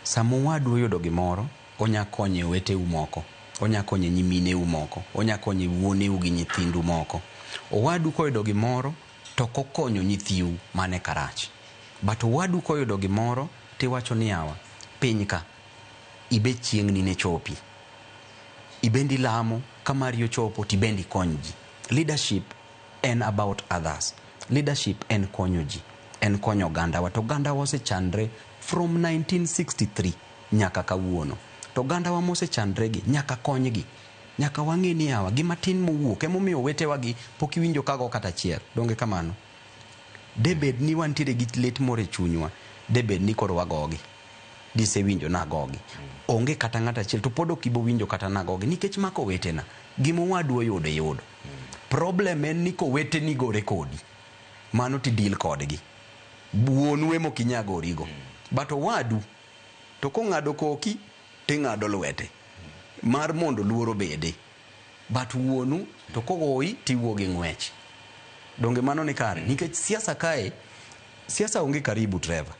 Sama owadu oyudo gimoro, onya konyo oweteu moko, onya konyo nyimineu moko, onya konyo wuoneu gi nyithindu moko. Owadu koyudo gimoro to ok okonyo nyithiu, mano e karach. But owadu koyudo gimoro tiwacho ni yawa, piny ka ibe chieng'ni ne chopi. Ibendi ilamo, ka mari ochopo tibendi ikony ji. Leadership en about others. Leadership en konyo ji, en konyo ogandawa. To ogandawa osechandre from 1963 nyaka kawuono. To ogandawa mosechandre gi nyaka konygi. Nyaka wang'e ni yawa gima tin mowuok emomiyo owetewa gi pok iwinjo ka go kata achiel. Donge kamano? Debed ni wantiere gi lit moro e chunywa, debed ni koro wagogi. Disewinjo nagogi. Onge kata ng'ato achiel to pod ok ibowinjo kata nagogi nikech mako owetena. Gima owadu oyudo iyudo. Problem en ni koweteni gore kodi, mano ti deal kodgi. Wuonu ema ok inyal gorigo. But owadu to kong'ado koki ting'ado lwete mar mondo luor obede. But wuonu to kogoyi tiwuok gi ng'wech. Donge mano ni kare? Nikech siasa kae, siasa onge karibu Trevor.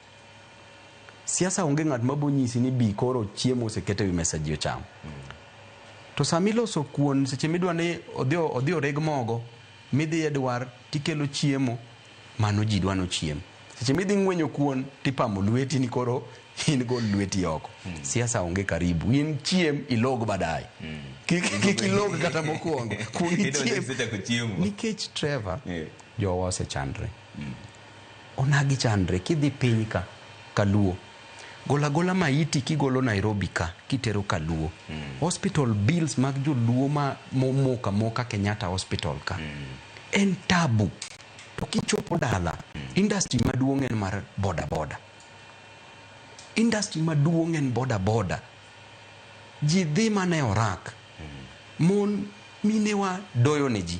Siasa onge ng'at mabo nyisi ni bi koro chiemo oseket e wi mesa ji ocham. To sama iloso kuon seche midwa ni odhi oreg mogo midhi e dwar tikelo chiemo mano ji dwa nochiem. Seche midhi ng'wenyo kuon tipamo lweti ni koro in gol lweti oko. Siasa onge karibu. In chiem ilog baadaye. Kik ilog kata mokwongo. Kuong ichiem. Nikech Trevor, jowa osechandre. Onagi chandre kidhi piny ka Kaluo. Gola gola maiti kigolo Nairobi ka kitero Kaluo. Hospital bills mag joluo ma momoka moka Kenyatta Hospital ka. En tabu. To kichopo dala, industry maduong' en mar boda boda. Industry maduong' en boda boda. Ji dhi mana e orak. Mon minewa doyo ne ji.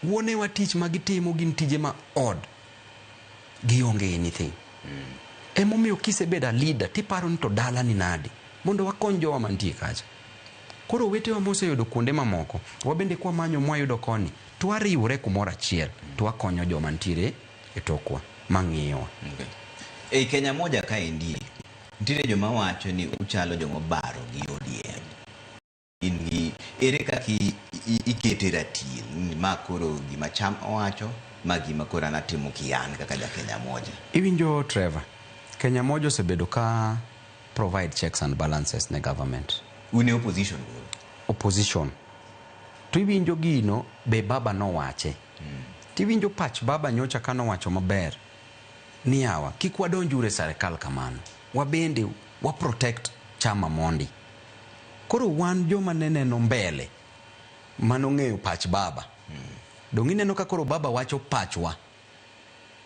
Wuonewa tich ma gitimo gin tije ma odd. Gionge anything. Emomiyo kisebedo a leader tiparo ni to dala ni nade mondo wakony jowa mantie kacha. Koro owetewa moseyudo kuonde mamoko, wabende kwamanyo mwayudo koni, to wariwre kumoro achiel to wakonyo joma ntiere e tokwa mang'iyowa. Okay. Ei Kenya moja kaendi, nitiere joma wacho ni uchalo joma obaro gi ODM. In gi ere kaka ikete ratil ni ma koro gima cham owacho, ma gima koro an atimo kian kaka ja Kenya moja. Iwinjo Trevor, Kenya moja osebedo ka provide checks and balances ne government. Un e opposition koro? Opposition. To iwinjo gino be baba nowache. Tiwinjo pach baba nyocha ka nowacho maber ni yawa kik wadonj uru e serikal kamano. Wabende wa protect chama mondi. Koro wan joma ne neno mbele manong'eyo pach baba. Dong' ineno ka koro baba wacho pachwa.